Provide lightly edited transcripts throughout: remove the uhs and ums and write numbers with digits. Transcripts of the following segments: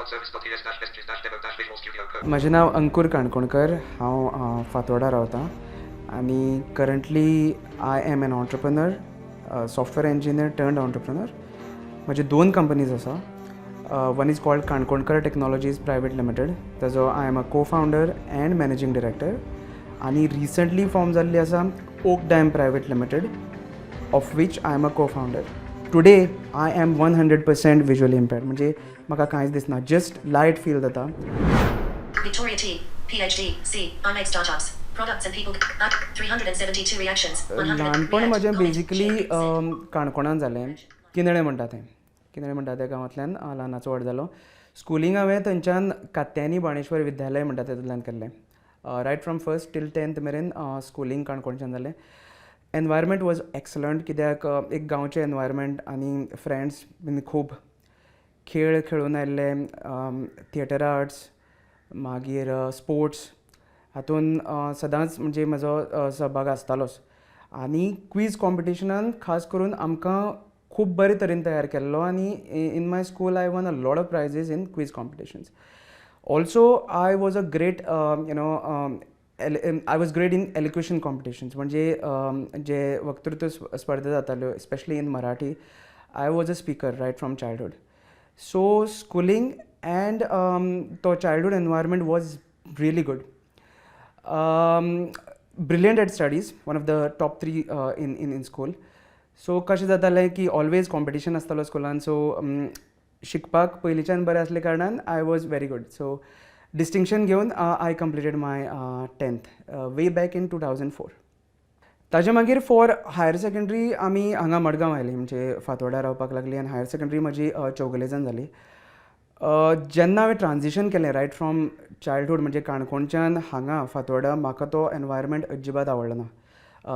Service.es-sg-demo-visual studio. म्हजें नांव अंकूर काणकोणकर. हांव फातोर्डा रावतां आनी currently I am an entrepreneur, software engineer turned entrepreneur. म्हजे दोन कंपनीज आसा. One is called Kankonkar Technologies Private Limited. ताजो I am a co founder and managing director. आनी रिसंटली फॉर्म जाल्ली आसा okay dime private limited, of which I am a co founder. Today I am 100% visually impaired, म्हणजे म्हाका कांयच दिसना, just light feel जाता. Victoria T. PhD. C. I make startups. Products and people. At 372 reactions. 100. ल्हानपण React, म्हजें comment, basically share, send. काणकोणान जालें. किंदळे म्हणटा तें, किंदळे म्हणटा त्या गांवांतल्यान ल्हानाचो व्हड जालो. स्कुलींग हांवें थंयच्यान कात्यायनी बाणेश्वर विद्यालय म्हणटा तेतूंतल्यान केल्लें. Right from first till 10th मेरेन स्कुलींग काणकोणच्यान जालें. एनवायरमेंट वॉज एक्सलंट, कित्याक एक गांवचें एनवायरमेंट आनी फ्रेंड्स बीन खूब खेळ खेळून आयिल्ले. थिएटर आर्ट्स, मागीर स्पोर्ट्स हातून सदांच म्हणजे म्हजो सहभाग आसतालोच आनी क्वीज कॉम्पिटिशनान खास करून आमकां खूब बरे तरेन तयार केल्लो. आनी in my school I won a lot of prizes in quiz competitions. Also, I was a great you know I was great in elocution competitions, म्हणजे जे वक्तृत्व स्पर्धा जाताल्यो, especially in Marathi. I was a speaker right from childhood. So schooling and तो childhood environment was really good. Brilliant at studies, one of the top three in school. So कशें जातालें की always competition आसतालो स्कुलान. So शिकपाक पयलींच्यान बरें आसले कारणान I was very good. So distinction घेवन I completed my 10th way back in 2004. ताजे मागीर फॉर हायर सेकंडरी आमी हांगा मडगांव आयली, म्हणजे फातोर्डा रावपाक लागली आनी हायर सेकंडरी म्हजी चौगुलेजान जाली. जेन्ना हांवें ट्रान्जिशन केलें रायट फ्रॉम चायल्डहूड, म्हणजे काणकोणच्यान हांगा फातोर्डा, म्हाका तो एनवायरमेंट अजिबात आवडलो ना.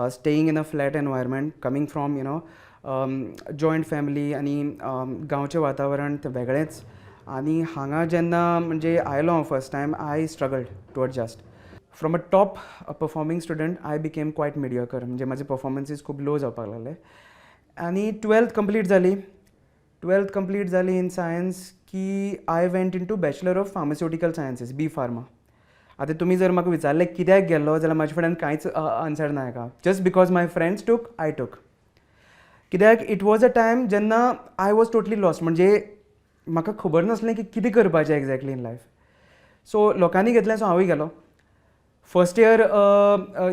Staying in a flat environment, coming from joint family आनी गांवचें वातावरण तें वेगळेंच आनी हांगा जेन्ना म्हणजे आयलो हांव first time, I struggled to adjust. From a top performing student, I became quite mediocre, म्हणजे म्हाजे परफॉर्मन्सीस खूब लो जावपाक लागले. आनी टुवेल्थ कंप्लीट जाली. टुवेल्थ कंप्लीट जाली इन सायन्स की I went into Bachelor of Pharmaceutical Sciences, B Pharma. आतां तुमी जर म्हाका विचारलें कित्याक गेल्लो जाल्यार म्हाजे फुड्यान कांयच आन्सर ना हाका. Just because my friends took, I took. कित्याक it was a time जेन्ना I was totally lost, म्हणजे म्हाका खबर नासलें की कितें करपाचें एक्झॅक्टली इन लायफ. सो लोकांनी घेतलें, सो हांवूय गेलो. फर्स्ट इयर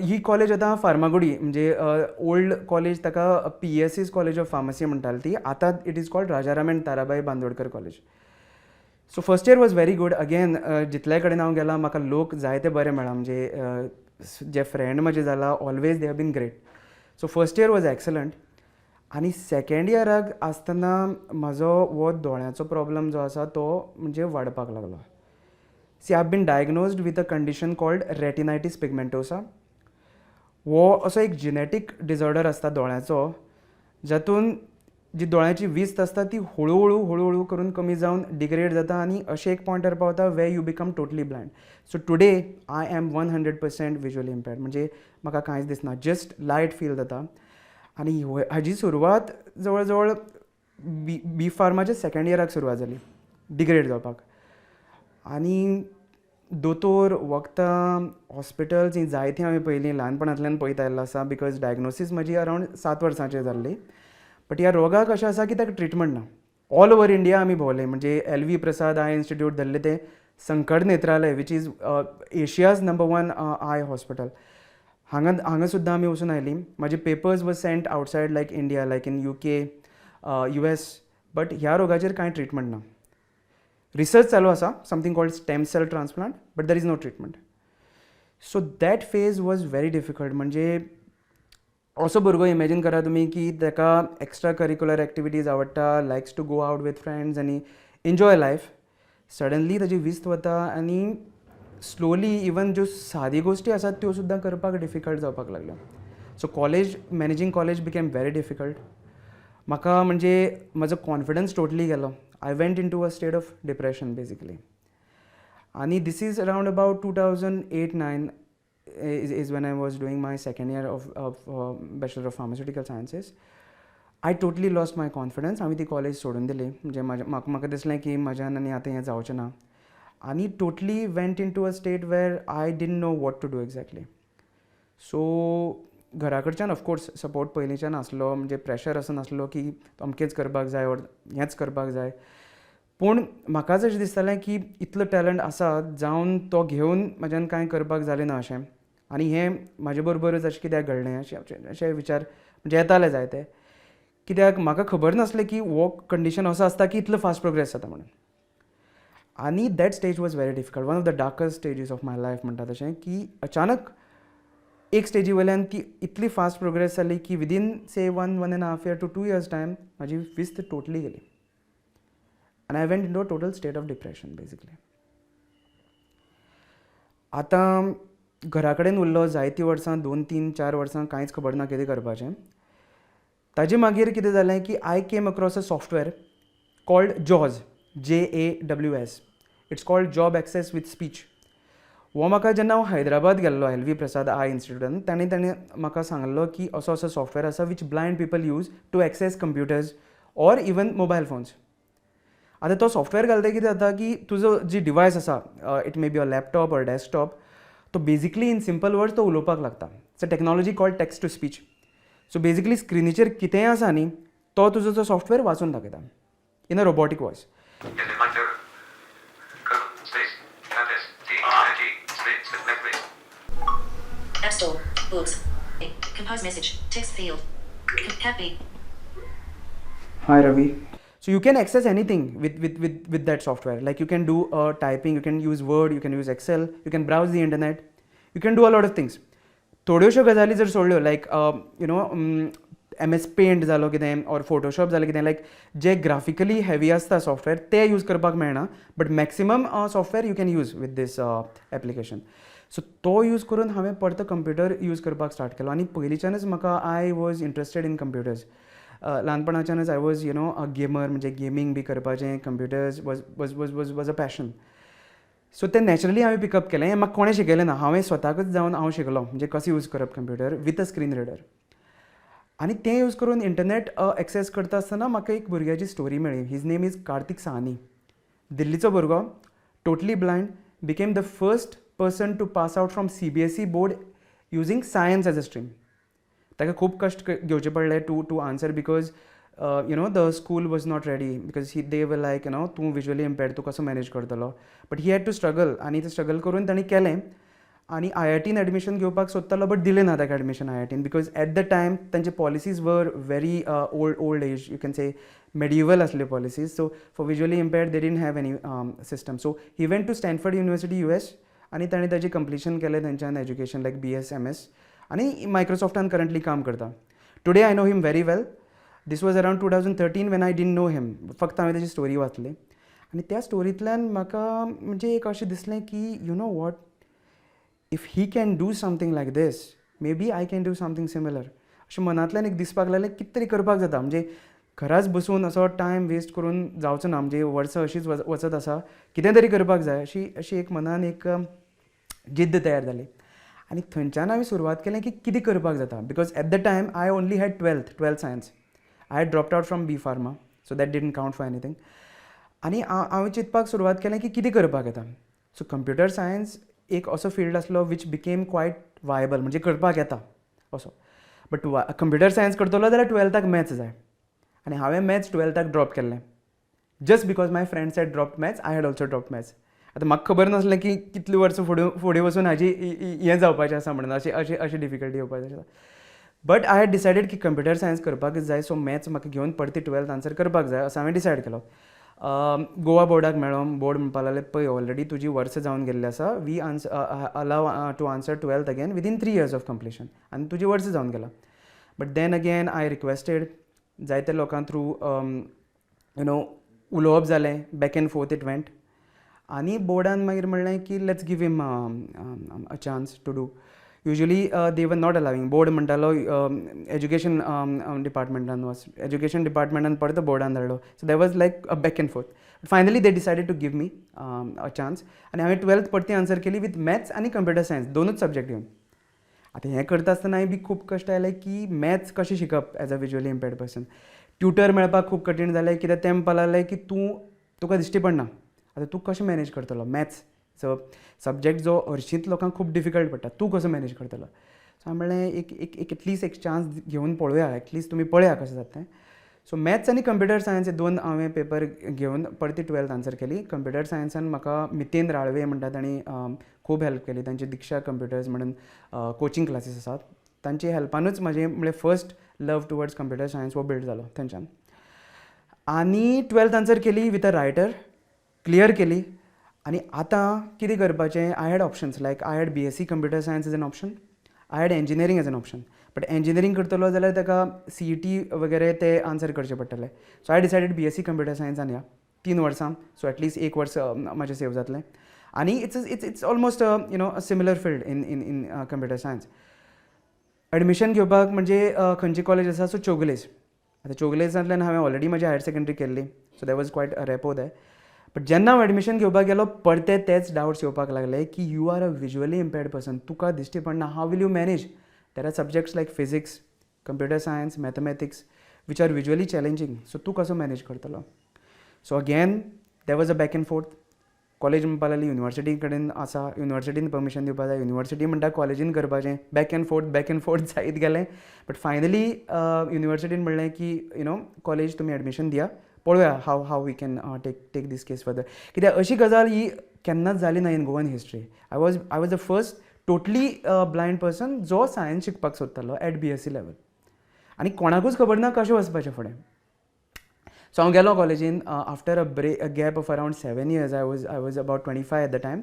ही कॉलेज आतां फार्मागुडी, म्हणजे ओल्ड कॉलेज, ताका पीईएससीस कॉलेज ऑफ फार्मसी म्हणटाली ती. आतां it is called Rajaram and Tarabai Bandodkar College. So first year was very good. Again, जितल्या कडेन हांव गेलां, म्हाका लोक जायते बरे मेळ्ळा, म्हणजे जे फ्रेंड म्हजे जाला, always they have been great. So first year was excellent. आनी सेकेंड इयराक आसतना म्हाजो हो दोळ्यांचो प्रॉब्लम जो आसा तो म्हणजे वाडपाक लागलो. See, I been diagnosed with a condition called retinitis pigmentosa. हो असो एक जिनेटीक डिसऑर्डर आसता दोळ्याचो, जातून जी दोळ्याची विस्त आसता ती हळू हळू हळू हळू करून कमी जावन डिग्रेड जाता आनी अशें एक पॉयंटार पावता where you become totally blind. So today I am 100% visually impaired, म्हणजे म्हाका कांयच दिसना, जस्ट लायट फील जाता. आनी हाजी सुरवात जवळ जवळ बी फार्माच्या सेकेंड इयराक सुरवात जाली डिग्रेड जावपाक. आनी दोतोर, वखदां, हॉस्पिटल्स ही जायतीं हांवें पयलीं ल्हानपणांतल्यान पळयत आयिल्लो आसा, because diagnosis म्हजी अरावंड 7 वर्सांचेर जाल्ली. बट ह्या रोगाक अशें आसा की ताका ट्रिटमेंट ना. ऑल ओवर इंडिया आमी भोंवले, म्हणजे L V Prasad I institute धरले ते शंकर नेत्रालय, which is Asia's number one eye hospital, हांगा सुद्दां आमी वचून आयलीं. म्हाजे papers was sent outside, like India, like in UK, US, but ह्या रोगाचेर कांय ट्रिटमेंट ना. रिसर्च चालू आसा, something called stem cell transplant, but there is no treatment. So that phase was very difficult. म्हणजे असो भुरगो इमॅजीन करा तुमी की ताका एक्स्ट्रा करिक्युलर एक्टिविटीज आवडटा, likes to go out with friends आनी एन्जॉय लायफ. सडनली ताजी विस्त वता आनी स्लोली इवन ज्यो सादी गोश्टी आसात त्यो सुद्दां करपाक डिफिकल्ट जावपाक लागल्यो. So college, managing college became very difficult. म्हाका म्हणजे म्हजो कॉन्फिडन्स टोटली गेलो. I went into a state of depression basically. आनी this is around about 2008-9 is when I was doing my second year of Bachelor of Pharmaceutical Sciences. I totally lost my confidence. हांवें ती college सोडून दिली. म्हणजे म्हाज्या म्हाका दिसलें की म्हज्यान आनी आतां हें जावचें ना आनी totally went into a state where I didn't know what to do exactly. So घरा कडच्यान ऑफकोर्स सपोर्ट पयलींच्यान आसलो, म्हणजे प्रेशर असो नासलो की अमकेंच करपाक जाय ओर हेंच करपाक जाय. पूण म्हाकाच अशें दिसतालें की इतलो टॅलंट आसा जावन तो घेवन म्हज्यान कांय करपाक जालें ना अशें आनी हें म्हाजे बरोबरच अशें कित्याक घडलें, अशें अशे विचार म्हणजे येताले जायते, कित्याक म्हाका खबर नासलें की हो कंडिशन असो आसता की इतलो फास्ट प्रोग्रेस जाता म्हणून. आनी that stage was very difficult, one of the darkest stages of my life म्हणटा तशें, की अचानक एक स्टेजी वयल्यान ती इतली फास्ट प्रोग्रेस जाली की within, say, one and half year to 2 years time म्हाजी विस्त टोटली गेली आनी I went into a total state of depression, basically. आतां घरा कडेन उरलो जायतीं वर्सां, 2, 3, 4 वर्सां, कांयच खबर ना कितें करपाचें. ताजे मागीर कितें जालें की I came across a software called JAWS, JAWS. It's called Job Access with Speech. हो म्हाका जेन्ना हांव हैदराबाद गेल्लो एल वी प्रसाद I इन्स्टिट्यूटान, ताणें म्हाका सांगलो की असो असो सॉफ्टवेअर आसा which blind people use to access computers or even mobile phones. आतां तो सॉफ्टवेअर घालता, कितें जाता की तुजो जी डिवायस आसा, it may be a laptop or desktop, तो बेजिकली इन सिंपल वर्ड्स तो उलोवपाक लागता. It's a technology called text to speech. So basically स्क्रिनीचेर कितेंय आसा न्ही, तो तुजो तो सॉफ्टवेअर वाचून दाखयता in a robotic voice. Get in my error. Code space F S T I G space left space. App Store. Books. Compose message. Text field. Happy. Hi, Ravi. So you can access anything with that software. Like, you can do typing, you can use Word, you can use Excel, you can browse the internet, you can do a lot of things. थोड्योश्यो गजाली जर सोडल्यो, लायक MS paint जालो कितें or Photoshop जालें कितें, लायक जे graphically heavy आसता software, ते use करपाक मेळना, but maximum software you can use with this application. So तो यूज करून हांवें परतो कंप्युटर यूज करपाक स्टार्ट केलो आनी पयलींच्यानच म्हाका, I was interested in computers. ल्हानपणाच्यानच I was a gamer, म्हणजे गेमींग बी करपाचें. Computers was a passion, so तें नॅचरली हांवें पिकअप केलें. हें म्हाका कोणें शिकयलें ना, हांवें स्वताकच जावन हांव शिकलो, म्हणजे कशें यूज करप computer with a screen reader. आनी तें यूज करून इंटरनेट एक्सेस करता आसतना म्हाका एक भुरग्याची स्टोरी मेळ्ळी. His name is Kartik Sahani. दिल्लीचो भुरगो, totally blind, became the first person to pass out from CBSE board using science as a stream. ताका खूब कश्ट घेवचे पडले to answer, because the school was not ready, because he they were like, तूं visually इम्पेर्ड, तूं कसो manage करतलो? But he had to struggle आनी ते स्ट्रगल करून ताणें केलें आनी आयआयटीन एडमिशन घेवपाक सोदतालो, बट दिलें ना ताका admission आयआयटीन, because at the time तांचे policies were very old age, you can say medieval असले policies. So for visually impaired they didn't have any system. So he went to Stanford University, US, आनी ताणें ताजें completion केलें थंयच्यान education, like BS, MS, आनी मायक्रोसॉफ्टान currently काम करता. Today I know him very well. This was around 2013 when I didn't know him. फक्त हांवें ताजी स्टोरी वाचली आनी त्या स्टोरींतल्यान म्हाका म्हणजे एक अशें दिसलें की, you know what, if he can do something like this, maybe I can do something similar. अशें मनांतल्यान एक दिसपाक लागलें, कितें तरी करपाक जाता, म्हणजे घराच बसून असो टायम वेस्ट करून जावचो ना, म्हणजे वर्सां अशीच वचत आसा, कितें तरी करपाक जाय, अशी एक मनान एक जिद्द तयार जाली आनी थंयच्यान हांवें सुरवात केलें की कितें करपाक जाता, because at the time I only had 12th science. I had dropped out from B Pharma, so that didn't count for anything. आनी हांवें चिंतपाक सुरवात केलें की कितें करपाक येता. सो कंप्युटर सायन्स एक असो फिल्ड आसलो which became quite viable, म्हणजे करपाक येता असो. बट कंप्युटर सायन्स करतलो जाल्यार टुवेल्थाक मॅथ्स जाय आनी हांवें मॅथ्स टुवेल्थाक ड्रॉप केल्लें. Just because my friends had dropped maths, I had also dropped maths. आतां म्हाका खबर नासलें की कितलीं वर्सां फुडें फुडें वचून हाजी हें जावपाचें आसा म्हणून, अशी डिफिकल्टी येवपाची आसा. बट I had decided की कंप्युटर सायन्स करपाकच जाय, सो मॅथ्स म्हाका घेवन परती टुवेल्थ आन्सर करपाक जाय असो हांवें डिसायड केलो. गोवा बोर्डाक मेळ्ळो. बोर्ड म्हणपाक लागले, पळय, ऑलरेडी तुजी वर्सां जावन गेल्ली आसा, we allow to answer 12th again within 3 years of completion आनी तुजी वर्सां जावन गेला. But then again I requested, जायते लोकां थ्रू you know उलोवप जालें, back and forth it went, आनी बोर्डान मागीर म्हणलें की let's give him a chance to do. Usually they were not allowing. Board म्हणटालो, एज्युकेशन डिपार्टमेंटान वच. एज्युकेशन डिपार्टमेंटान परत बोर्डान धाडलो. So there was like a back and forth. Finally they decided to give me a chance आनी हांवें twelfth परती answer केली with maths आनी computer science, दोनूच सब्जेक्ट घेवन. आतां हें करता आसतनाय बी खूब कश्ट आयले की मॅथ्स कशें शिकप as a visually impaired person. Tutor मेळपाक खूब कठीण जालें, कित्याक ते म्हणपाक लागले की तूं तुका दिश्टी पडना, आतां तूं कशें मॅनेज करतलो मॅथ्स? सो सब्जॅक्ट जो हरशींच लोकांक खूब डिफिकल्ट पडटा, तूं कसो मॅनेज करतलो? सो हांवें म्हणलें, एक एक एक एटलिस्ट एक चान्स घेवन पळोवया, एटलिस्ट तुमी पळया कशें जाता तें. सो मॅथ्स आनी कंप्युटर सायन्स हे दोन हांवें पेपर घेवन परती टुवेल्थ आन्सर केली. कंप्युटर सायन्सान म्हाका मितेन राळवे म्हणटा तांणी खूब हेल्प केली. तांची दिक्षा कंप्युटर्स म्हणून कोचिंग क्लासीस आसात. तांचे हेल्पानूच म्हजें म्हणल्यार first love towards computer science हो बिल्ड जालो थंयच्यान. आनी टुवेल्थ आन्सर केली विथ अ रायटर, क्लियर केली. आनी आतां कितें करपाचें? I had options, like I had BSc computer science as an option, I had engineering as an option, but engineering करतलो जाल्यार ताका सीईटी वगैरे ते आन्सर करचे पडटले. So I decided BSc computer सायन्सान या 3 वर्सां, सो एटलिस्ट एक वर्स म्हाजें सेव जातलें आनी it's almost a similar field in computer science. Admission घेवपाक म्हणजे खंयची कॉलेज आसा, सो चौगुलेज. आतां चौगुलेजांतल्यान हांवें ऑलरेडी म्हजी हायर सेकंडरी केल्ली, so that was quite a rapport there. But जेन्ना हांव एडमिशन घेवपाक गेलो, परते तेच डावट्स येवपाक लागले की you are a visually impaired person, तुका दिश्टी पडना, how will you manage? There are subjects like physics, computer science, mathematics, which are visually challenging, so तूं कसो मॅनेज करतलो? So again there was a back and forth. College म्हणपाक लागली university कडेन आसा, युनिवर्सिटीन परमिशन दिवपा जाय, युनिवर्सिटी म्हणटा कॉलेजीन करपाचें. Back and forth, back and forth जायत गेलें. बट फायनली युनिवर्सिटीन म्हणलें की you know college तुमी एडमिशन दिया, पळोवया how we can take this case further, कित्याक अशी गजाल ही केन्नाच जाली ना in Goan history. I was the first totally blind person जो सायन्स शिकपाक सोदतालो एट बीएससी लेवल आनी कोणाकूच खबर ना कशें वचपाचें फुडें. सो हांव गेलो कॉलेजीन after a break, a gap of around 7 years. I was about 25 at the time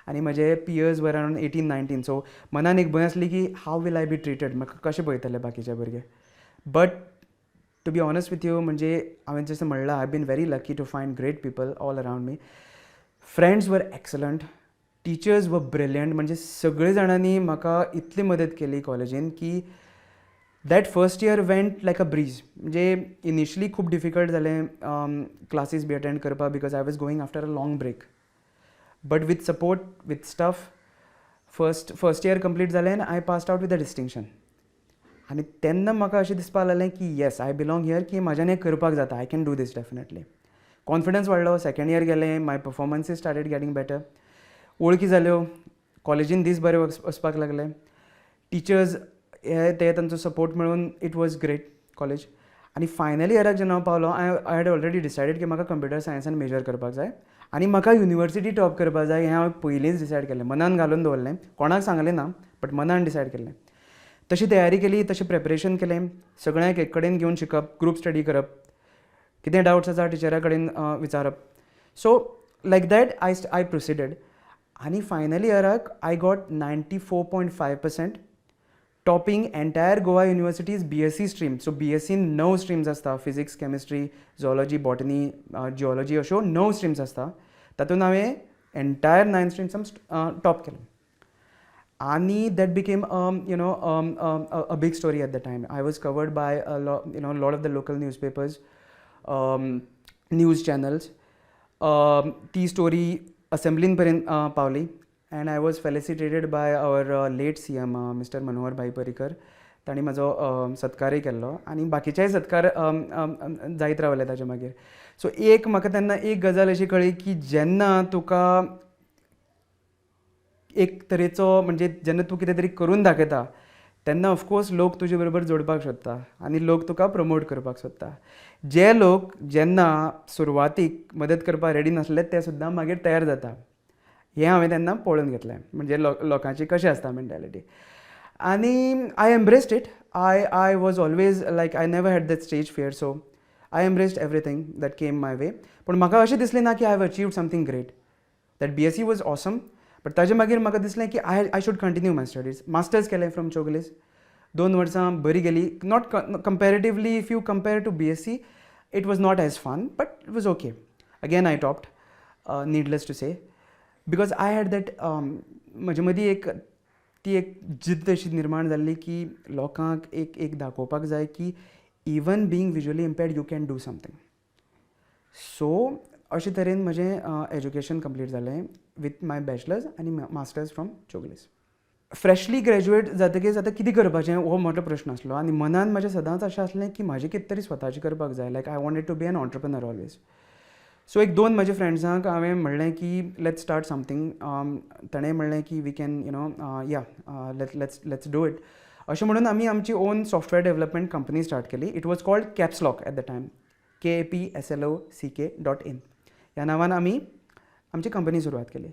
आनी म्हजे peers were around 18, 19. So मनान एक भंय आसली की how will I be treated, म्हाका कशें पळयतले बाकीचे भुरगे? But to be honest with you, म्हणजे हांवें जशें म्हणलां, I been very lucky to find great people all around me. Friends were excellent, teachers were brilliant. म्हणजे सगळे जाणांनी म्हाका इतली मदत केली कॉलेजीन की that first year went like a breeze. म्हणजे इनिशली खूब डिफिकल्ट जालें क्लासीस बी अटेंड करपाक because I was going after a long break, but with support, with stuff, first year complete जालें आनी I passed out with a distinction. आनी तेन्ना म्हाका अशें दिसपाक लागलें की yes, I belong here, की म्हाज्यान हें करपाक जाता, I can do this definitely. Confidence वाडलो, सेकंड इयर गेलें, my performances started getting better, वळखी जाल्यो, कॉलेजीन दीस बरे वचपाक लागले, टिचर्स हे ते तांचो सपोर्ट मेळून it was great college. आनी फायनल इयराक जेन्ना हांव पावलो, I had already decided की म्हाका कंप्युटर सायन्सान मेजर करपाक जाय आनी म्हाका युनिवर्सिटी टॉप करपाक जाय. हें हांवें पयलींच डिसायड केल्लें, मनान घालून दवरलें, कोणाक सांगलें ना, बट मनान डिसायड केल्लें. तशी तयारी केली, तशें प्रेपरेशन केलें, सगळ्यांक एक कडेन घेवन शिकप, ग्रूप स्टडी करप, कितें डावट्स आसा टिचरा कडेन विचारप. So like that I proceeded आनी final इयराक I got 94.5%, topping entire Goa University's BSc stream. So बीएससीन णव स्ट्रीम्स आसता, फिजिक्स, केमिस्ट्री, झुऑलॉजी, बॉटनी, जिओलॉजी, अश्यो णव स्ट्रीम्स आसता. तातूंत हांवें एंटायर नायन स्ट्रीम्सान टॉप केलें आनी that became a big story at the time. I was covered by lot of the local newspapers, news channels. ती स्टोरी असेंब्लीन पर्यंत पावली and I was felicitated by our late CM, Mister Manohar Bhai Parrikar. तांणी म्हाजो सत्कारय केल्लो आनी बाकीचेय सत्कार जायत रावले ताजे मागीर. सो एक म्हाका तेन्ना एक गजाल अशी कळ्ळी की जेन्ना तुका एक तरेचो, म्हणजे जेन्ना तूं कितें तरी करून दाखयता, तेन्ना ऑफकोर्स लोक तुजे बरोबर जोडपाक सोदता आनी लोक तुका प्रमोट करपाक सोदता. जे लोक जेन्ना सुरवातीक मदत करपाक रेडी नासले, ते सुद्दां मागीर तयार जाता, हें हांवें तेन्ना पळोवन घेतलें. म्हणजे लोकांची कशें आसता मेंटेलिटी आनी I embraced it. I was always like, I never had that stage fear, so I embraced everything that came my way. पूण म्हाका अशें दिसलें ना की I have achieved something great. That BSc was awesome, but ताजे मागीर म्हाका दिसलें की I should continue my studies. Masters केलें फ्रॉम चौगुलेज. 2 वर्सां बरी गेली. Not comparatively, if you compare to BSc, it was not as fun, but it was okay. Again I topped, needless to say, because I had that, म्हजे मदीं एक ती एक जिद्द अशी निर्माण जाल्ली की लोकांक एक एक दाखोवपाक जाय की even being visually impaired, you can do something. So अशे तरेन म्हजें एज्युकेशन कंप्लीट जालें विथ my bachelors आनी masters from Chowgule's. Freshly graduate जातकीच आतां कितें करपाचें हो मोटो प्रश्न आसलो आनी मनान म्हाज्या सदांच अशें आसलें की म्हाजें कितें तरी स्वताचें करपाक जाय. Like, I wanted to be an entrepreneur always. So एक दोन म्हजे फ्रेंड्सांक हांवें म्हणलें की let's start something. ताणें म्हणलें की we can yeah, let's do it. अशें म्हणून आमी आमची own software development company start केली. It was called Capslock at the time. capslock.in ह्या नांवान आमी आमची कंपनी सुरवात केली.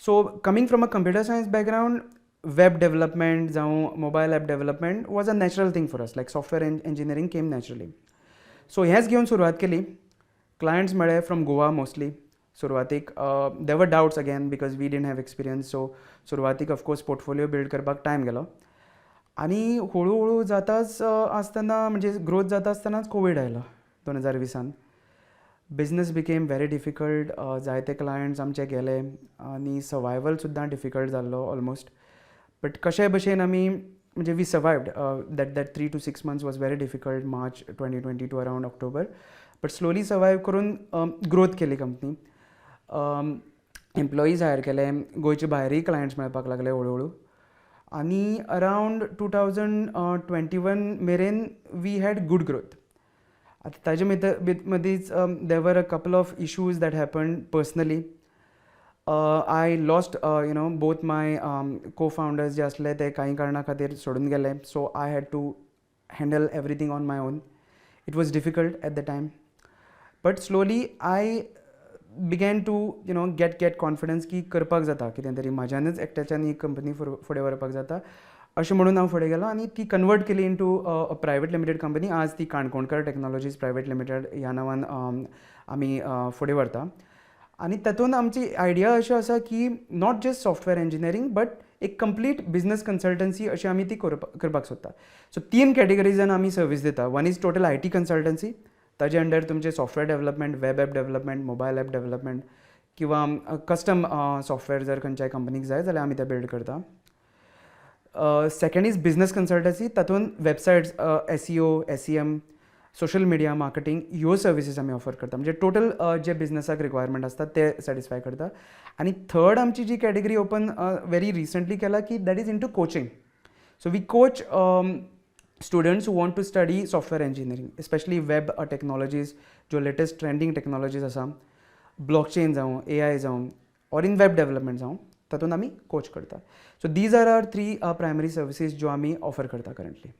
So coming from a computer science background, web development जावं mobile app development was a natural thing for us. Like, software engineering came naturally. So हेंच घेवन सुरवात केली. क्लायंट्स मेळ्ळे फ्रॉम गोवा मोस्टली. सुरवातीक there were doubts again because we didn't have experience. So सुरवातीक of course portfolio build करपाक time गेलो आनी हळू हळू जाताच आसतना, म्हणजे ग्रोथ जाता आसतनाच कोवीड आयलो 2020सान. Business became very difficult. जायते क्लायंट्स आमचे गेले आनी सर्वायवल सुद्दां डिफिकल्ट जाल्लो ऑलमोस्ट. बट कशे भशेन आमी, म्हणजे we survived that 3 to 6 months was very difficult, March 2020 to around October. But slowly survive करून ग्रोथ केली कंपनी, एम्प्लॉईज हायर केले, गोंयचे भायरूय क्लायंट्स मेळपाक लागले हळू हळू आनी around 2021 मेरेन we had good growth. आतां ताजे मदींच there were a couple of issues that happen personally. I lost both my co founders. जे आसले ते कांय कारणा खातीर सोडून गेले, so I had to handle everything on my own. It was difficult at the time, but slowly I began to get confidence की करपाक जाता कितें तरी म्हाज्यानच, एकट्याच्यान ही कंपनी फुडें व्हरपाक जाता अशें म्हणून हांव फुडें गेलो आनी ती कन्वर्ट केली into a private limited company. आज ती काणकोणकर टेक्नॉलॉजीज प्रायवेट लिमिटेड ह्या नांवान आमी फुडें व्हरता आनी तातूंत आमची आयडिया अशी आसा की not just software engineering but एक कंप्लीट बिजनस कन्सल्टन्सी अशी आमी ती करपाक सोदता. सो तीन कॅटेगरीजान आमी सर्वीस दिता. One is total IT consultancy. ताजे अंडर तुमचे software development, web app development, mobile app development किंवा कस्टम सॉफ्टवेअर जर खंयच्याय कंपनीक जाय जाल्यार आमी ते बिल्ड करता. Second is business consultancy. तातूंत websites, SEO, SEM, social media marketing ह्यो सर्विसीस आमी ऑफर करता. म्हणजे टोटल जे बिजनसाक रिक्वायरमेंट आसता ते सॅटिस्फाय करता. आनी थर्ड आमची जी कॅटेगरी ओपन व्हेरी रिसंटली केला की that is into coaching. So we coach students who want to study software engineering, especially web technologies, जो लेटेस्ट ट्रेंडींग टेक्नॉलॉजीज आसा, ब्लॉकचेन जावं, एआय जावं, ऑर इन वेब डेवलपमेंट जावं, तातूंत आमी कोच करता. So these are our three primary services ज्यो आमी ऑफर करता करंटली.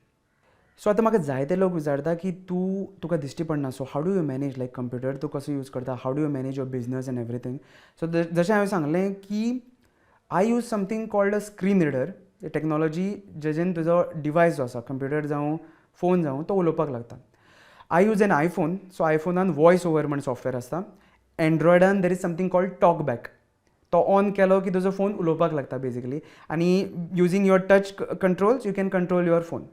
सो आतां म्हाका जायते लोक विचारता की तूं, तुका दिश्टी पडना, so how do you manage, like computer तूं कसो यूज करता, how do you manage your business and everything? So जशें हांवें सांगलें की I use something called a screen reader technology, जेजेन तुजो डिवायस जो आसा, कंप्युटर जावं, फोन जावं, तो उलोवपाक लागता. I use an iPhone, so आयफोनान voice over म्हण सॉफ्टवेअर आसता. एन्ड्रॉयडान there is something called Talk Back. तो ऑन केलो की तुजो फोन उलोवपाक लागता बेजिकली आनी using your touch controls you can control your phone.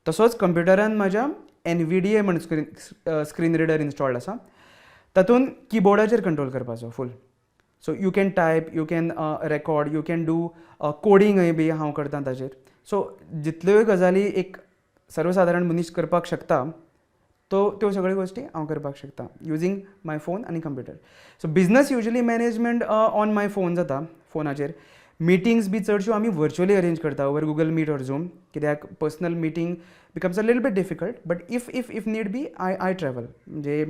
तसोच कंप्युटरान म्हाज्या एनव्हीडीए म्हण स्क्रीन रिडर इन्स्टॉल्ड आसा. तातूंत किबोर्डाचेर कंट्रोल करपाचो full. So you can type, you can record, you can do कोडिंगय बी हांव करता ताजेर. सो जितल्योय गजाली एक सर्वसादारण मनीस करपाक शकता, तो त्यो सगळ्यो गोश्टी हांव करपाक शकता युजींग my phone आनी computer. So business usually management on my phone जाता. फोनाचेर मिटींग्स बी चडश्यो आमी वर्च्युअली अरेंज करता over Google Meet or Zoom, कित्याक personal meeting becomes a little bit difficult. But if need be, I travel, म्हणजे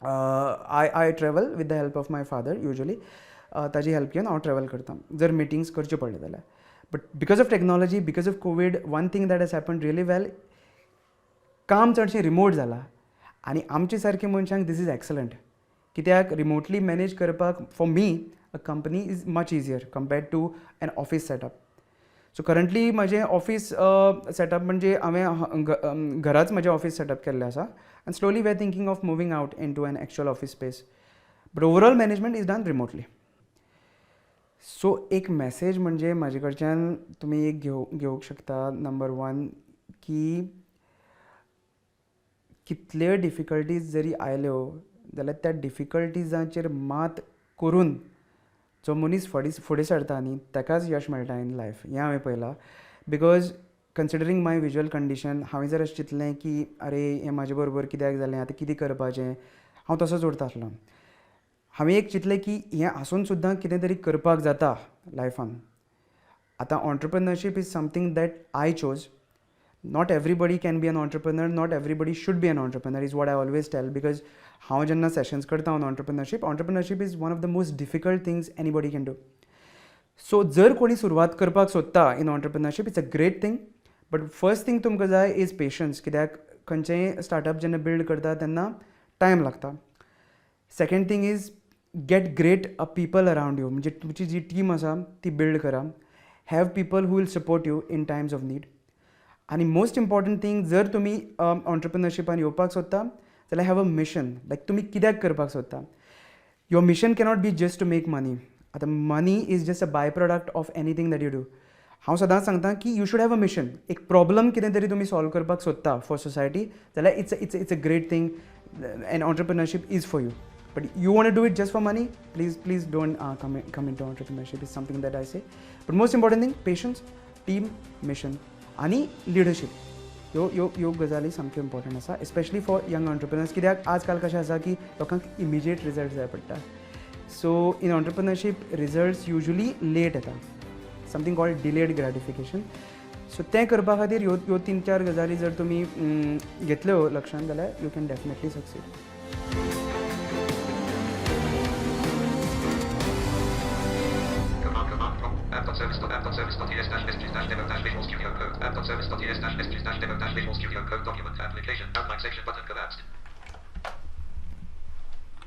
I travel with the help of my father usually. ताजी help घेवन हांव travel करता जर meetings करच्यो पडल्यो जाल्यार. But because of technology, because of Covid, one thing that has happen really well, काम चडशें रिमोट जालां आनी आमचे सारके मनशांक this is excellent, कित्याक रिमोटली मॅनेज करपाक for me a company is much easier compared to an office setup. So currently म्हजें ऑफीस सेटअप म्हणजे हांवें घराच म्हजें ऑफीस सेटअप केल्लें आसा आनी slowly we are thinking of moving out into an actual office space, but overall management is done remotely. So एक message म्हणजे म्हाजे कडच्यान तुमी एक घेवंक शकता, नंबर वन की कितल्योय डिफिकल्टीज जरी आयल्यो जाल्यार त्या डिफिकल्टिजांचेर मात करून जो मनीस फुडें सरता न्ही, ताकाच यश मेळटा इन लायफ. हें हांवें पळयलां, because considering my visual condition, हांवें जर अशें चिंतलें की अरे, हें म्हाजे बरोबर कित्याक जालें, आतां कितें करपाचें, हांव तसोच उरता आसलो. हांवें एक चिंतलें की हें आसून सुद्दां कितें तरी करपाक जाता लायफान. आतां entrepreneurship is something that I chose. Not everybody can be an entrepreneur, not everybody should be an entrepreneur is what I always tell, because हांव जेन्ना सेशन्स करता on entrepreneurship, entrepreneurship is one of the most difficult things anybody can do. So जर कोणी सुरवात करपाक सोदता in entrepreneurship, it's a great thing, but first thing तुमकां जाय is patience, कित्याक खंयचेंय स्टार्टअप जेन्ना बिल्ड करता तेन्ना टायम लागता. Second thing is get great a people around you, म्हणजे तुमची जी टीम आसा ती बिल्ड करा. Have people who will support you in times of need. आनी मोस्ट इम्पॉर्टंट थींग, जर तुमी ऑन्टरप्रिनरशिपान येवपाक सोदता जाल्यार have a mission, लायक तुमी कित्याक करपाक सोदता. Your mission cannot be just to make money. आतां money is just a by product of anything that you do. हांव सदांच सांगता की you should have a mission. एक प्रॉब्लम कितें तरी तुमी सॉल्व करपाक सोदता फॉर सोसायटी जाल्यार it's a great thing and entrepreneurship is for you. But you want to do it just for money, please please don't come into entrepreneurship is something that I say. But most important thing, patience, team, mission आनी leadership, ह्यो ह्यो ह्यो गजाली सामक्यो important आसा, especially for young entrepreneurs. कित्याक आजकाल कशें आसा की लोकांक इमिजिएट रिजल्ट जाय पडटा. So in entrepreneurship results usually late येता, something called delayed gratification. So तें करपा खातीर ह्यो ह्यो तीन चार गजाली जर तुमी घेतल्यो लक्षान जाल्यार you can definitely succeed. Command command prompt app.service.app.service.es-sg-demo-visual studio code app.service.es-sg-demo-visual studio code document application outline section button collapsed.